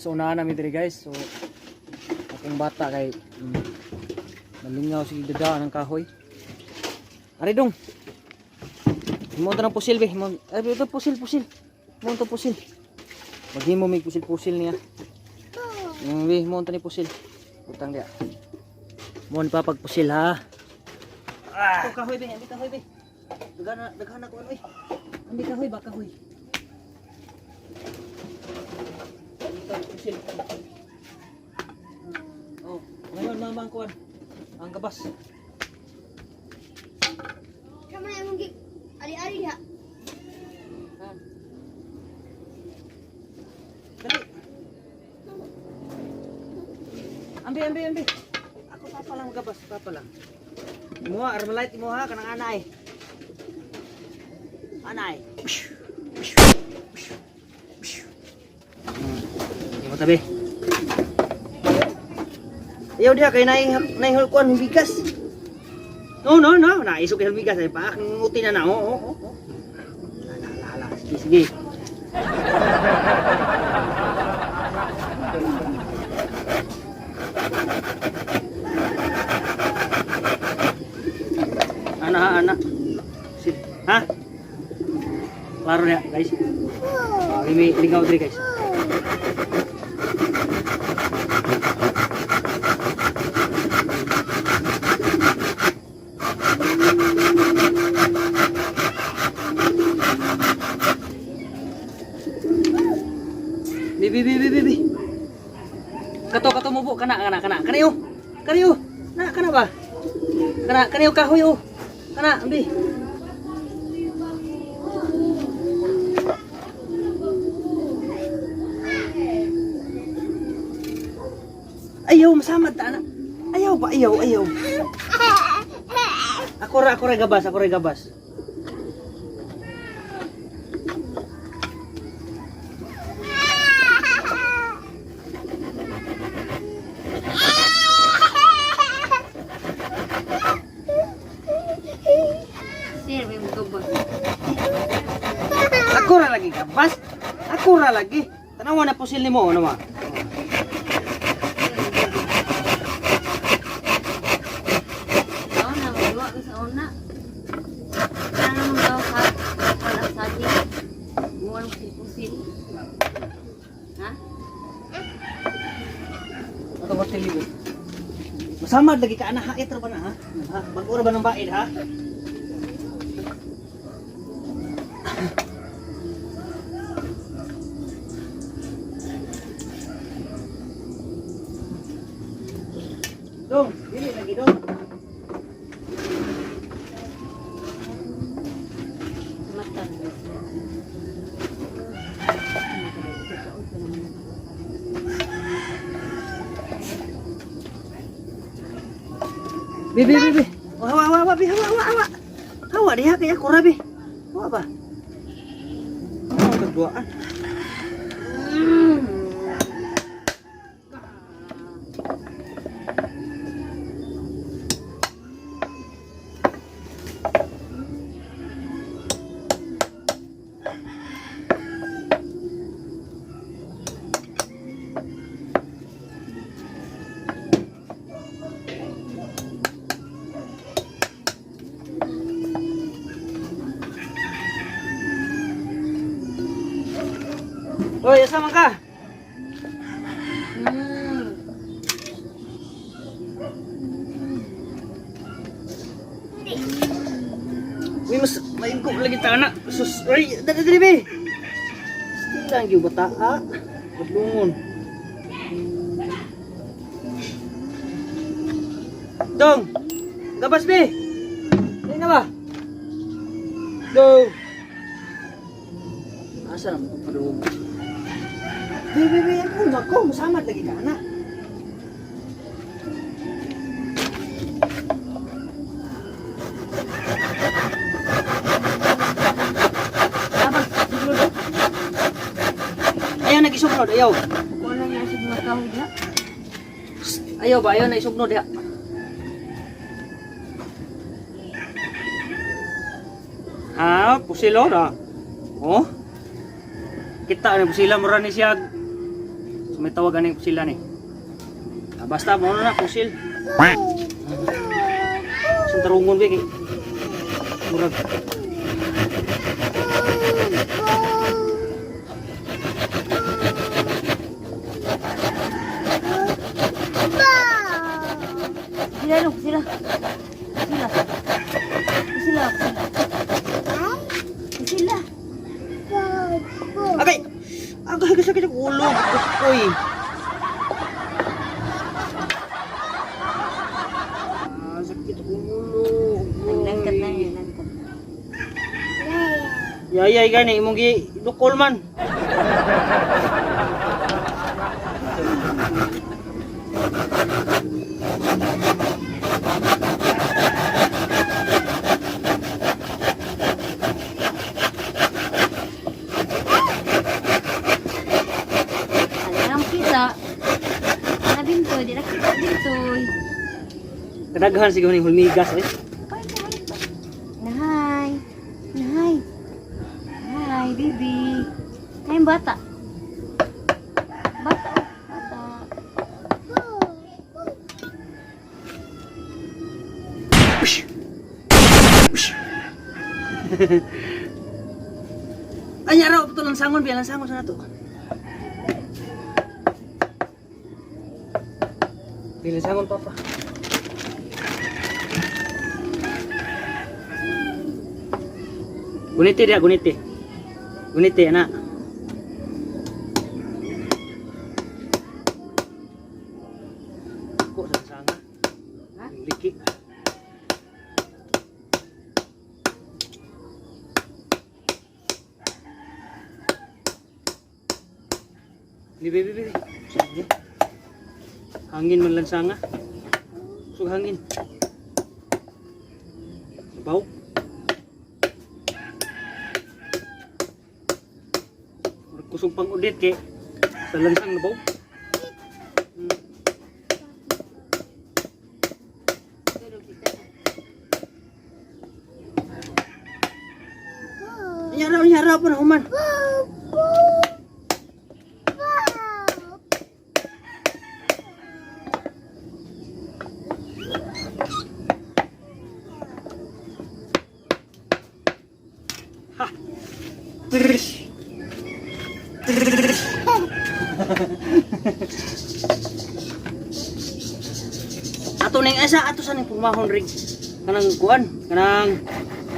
So unahan namin diri, guys. So akong bata kay malingaw sige dada ng kahoy. Ari dong. Mo to ng pusil be. Mo ay ito pusil pusil. Mo to pusil. Maghimo mig pusil pusil niya. Be, mo to ni pusil. Butang diya. Mo ni papagpusil ha. Ah. Ito kahoy be, ambi kahoy be. Daghan daghan na ko ano eh. Ambi kahoy ba kahoy. Ito pusil. Oh, ngayon mga mangkuan. Ang gabas. Sama na imong ari-ari diha. Dali. Ambi, ambi, ambi. Ako papa lang gabas, papa lang. Imo armalite imo ha kanang anay. Anay. Imo tabi. Ayaw diha kay naay naay kuan bigas. No, no, no. Naisok kay bigas ay paak nguti na na. Oo, oo, oo. La, la, la. Sige, sige. Ana ha, ana. Si, ha? Klaro na, guys. Ah, may lingaw diri, guys. Bi bi bi bi bi bi. Kato kato mo bu kana kana kana. Kana yo. Kana yo. Na kana ba? Kana kana yo kahoy oh. Kana ambi. Ayaw masamad ta ana. Ayaw ba ayaw ayaw. Ako ra gabas, ako ra gabas. Sir, may gabas. Ako ra lagi gabas. Ako ra lagi. Tanawa na pusil nimo ano ma. Sa una, magawa ko sa una. Sana naman daw ka, kapal ang saging. Buwan pusil-pusil. Ha? Ato ba tilibo? Masamad lagi ka ana hait ra ba na ha? Ha? Bag-o ra ba ng baid ha? Dong, dili lagi dong. Mata. Bi bi bi bi. Oh, hawa hawa hawa bi hawa hawa hawa. Hawa diha kay ako ra bi. Hawa ba? Oh, kagduaan. Hoy, asa man ka? Uy, mas maingko lagi ta na. Sus, uy, dali dali be. Still lang gyud bata ah. Padlungon. Dong. Gabas be. Dali na ba? Dong. Asa na mo padulungon? Be, be, be, ako nako, musamad lagi ka na. Dapat, sugnod, oh. Ayaw nag-isugnod, ayaw. Wala niya sa mga kahoy diha. Ayaw ba, ayaw na isugnod diha. Ha, pusilo na. Oh. Kita na pusila mura ni siya. May tawag ani pusilan eh. Ah, basta mo na pusil. Sa tarungon ba kay murag. Sila no, sila. Sila. Sila. Sila. Agay. Agay kasi sakit ang ulo. Uy. Ah, sakit ang ulo. Naglangkat na yun, nangkat. Yayay gani imong gi dukol man. Ano lang kita? Na bintoy, di na kita bintoy. Kadaghan siguro ning hulmigas eh. Bye, bye, bye. Nahay. Nahay. Hi, baby. Hi, bata. Bata, oh, bata. Anya raw to lansangon biya lansangon sa nato. Biya lansangon papa. Guniti dia guniti. Guniti ana. Ko sa sanga. Ha? Liki. Di baby baby. Sige. Hangin man lansanga. Sug hangin. Baw. Murag Kusog pang udit kay sa lansang nabaw. Nyara nyara pa na human. Ha. Trish. Trish. Ato ning asa ato sa ning pumahon rig kanang kuan kanang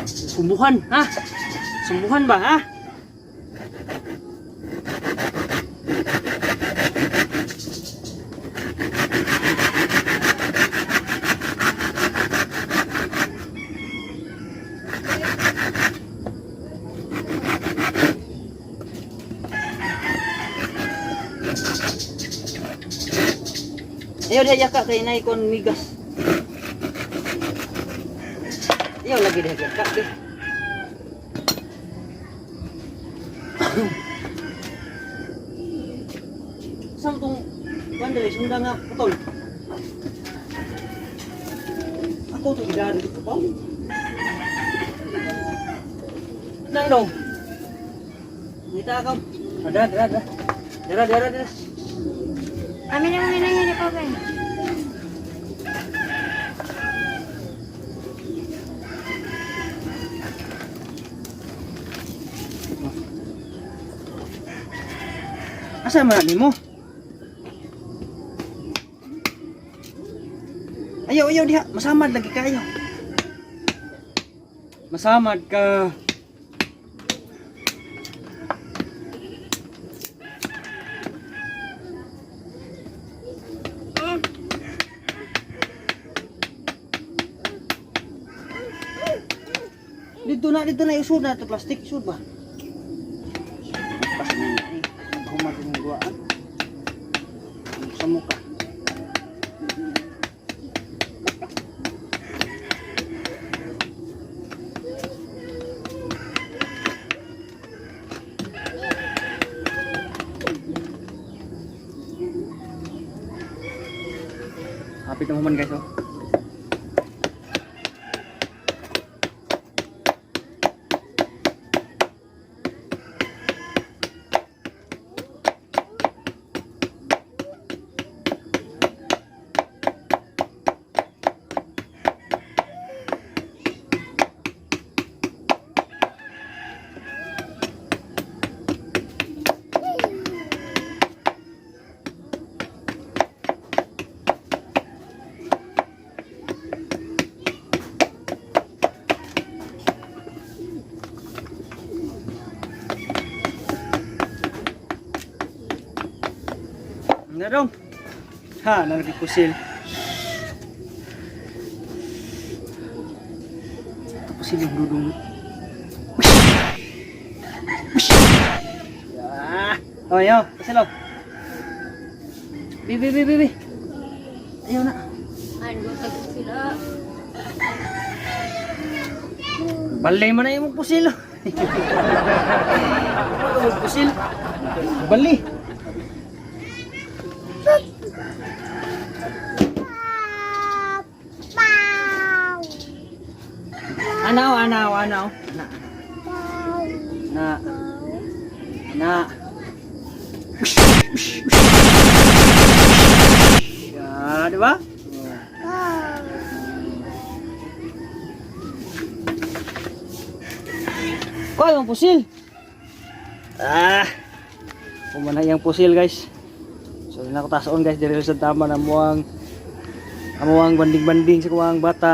sumbuhan ha, sumbuhan ba ha. Ayaw diha yaka kay inay kon migas. Ayaw lagi diha yaka di. Saan tong kuan diri sunda nga putol? Ako to gidaan dito pa. Nang dong. Ngita ka. Dara dara dara. Dara dara dara. Amin na, amin na yun, ikaw ba? Asa man nimo? Ayaw, ayaw diha. Masamad lagi kayo. Masamad ka. Dito na, isud na ito plastic, isud ba? Pas na eh. Human yung duaan. Sa mukha. Hapit na human guys oh. Ano dong? Ha, nalagi pusil. Ito pusil yung dudong. Ah! Oh, yo, pusil oh. Bi, bi, bi, bi, bi. Ayaw na. Ano tag sila? Balay mo na yung pusil. Oh. Ano mo pusil? Bali. Anaw, anaw, anaw. Na. Na. Na. Ya, di ba? Kuha yung pusil. Ah. Kumana yung pusil, guys. So, na ko tasoon, guys, diri sa tama na muang amuang banding-banding sa kuwang bata.